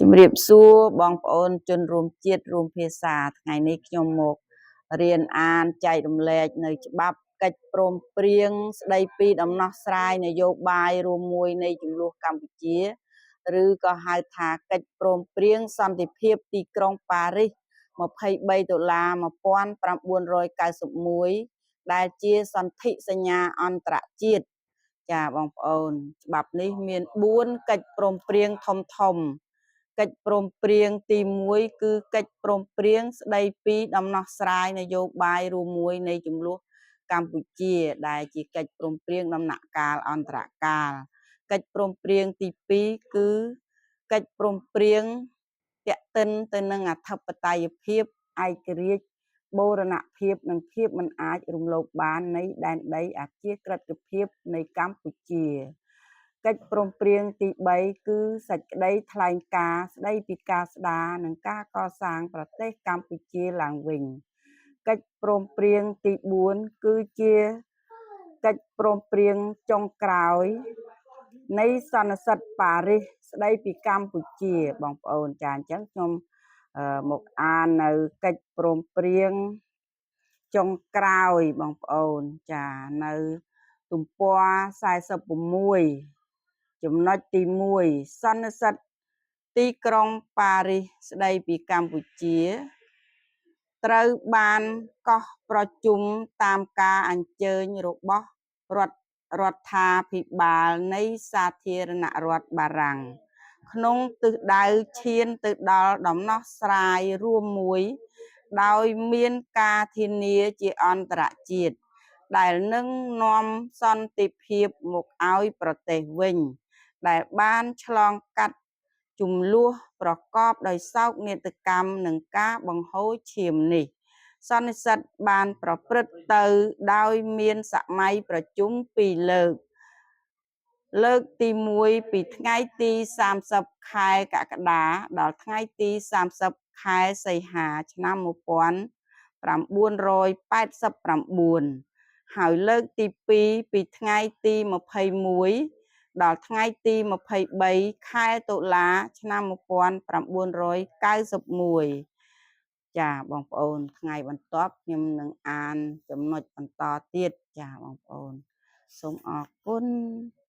ជំរាបសួរបងប្អូនជនរួមជាតិរួមភាសាថ្ងៃនេះខ្ញុំមករៀនអានចែករំលែកនៅច្បាប់កិច្ចព្រមព្រៀងស្ដីពីដំណោះស្រាយនយោបាយរួមមួយនៃជម្លោះកម្ពុជាឬក៏ហៅថាកិច្ចព្រមព្រៀងសន្តិភាពទីក្រុងប៉ារីស23ដុល្លារ1991ដែលជាសន្ធិសញ្ញាអន្តរជាតិចាបងប្អូនច្បាប់នេះមាន4កិច្ចព្រមព្រៀងធំធំកិច្ចព្រមព្រៀងទី1គឺកិច្ចព្រមព្រៀងស្ដីពីដំណោះស្រាយនយោបាយរួមមួយនៃជម្លោះកម្ពុជាដែលជាកិច្ចព្រមព្រៀងដំណាក់កាលអន្តរកាលកិច្ចព្រមព្រៀងទី2គឺកិច្ចព្រមព្រៀងទាក់ទិនទៅនឹងអធិបតេយ្យភាពឯករាជ្យបូរណភាពនិងភាពមិនអាចរំលោភបាននៃដែនដីអព្យាក្រឹតភាពនៃកម្ពុជាកិច្ចព្រមព្រៀងទី3គឺសេចក្តីថ្លែងការណ៍ស្តីពីការស្ដារនិងការកសាងប្រទេសកម្ពុជាឡើងវិញកិច្ចព្រមព្រៀងទី4គឺជាកិច្ចព្រមព្រៀងចុងក្រោយនៃសន្និសីទប៉ារីសស្តីពីកម្ពុជាបងប្អូនចាអញ្ចឹងខ្ញុំមកអាននៅកិច្ចព្រមព្រៀងចុងក្រោយបងប្អូនចានៅទំព័រ46ចំណុចទី1សន្និសីទទីក្រុងប៉ារីសស្តីពីកម្ពុជាត្រូវបានកោះប្រជុំតាមការអញ្ជើញរបស់រដ្ឋាភិបាលនៃសាធារណរដ្ឋបារាំងក្នុងទិសដៅឈានទៅដល់ដំណោះស្រាយរួមមួយដោយមានការធានាជាអន្តរជាតិដែលនឹងនាំសន្តិភាពមកឲ្យប្រទេសវិញដែលបានឆ្លងកាត់ជម្លោះប្រកបដោយសោកនាដកម្មនិងការបង្ហូរឈាមនេះសន្និសីទបានប្រព្រឹត្តទៅដោយមានសម័យប្រជុំពីរលើកលើកទី1ពីថ្ងៃទី30ខែកក្កដាដល់ថ្ងៃទី30ខែសីហាឆ្នាំ1989ហើយលើកទី2ពីថ្ងៃទី21ដល់ថ្ងៃទី23ខែតុលាឆ្នាំ1991ចាបងប្អូនថ្ងៃបន្ទាប់ខ្ញុំនឹងអានចំណុចបន្តទៀតចាបងប្អូនសូមអរគុណ។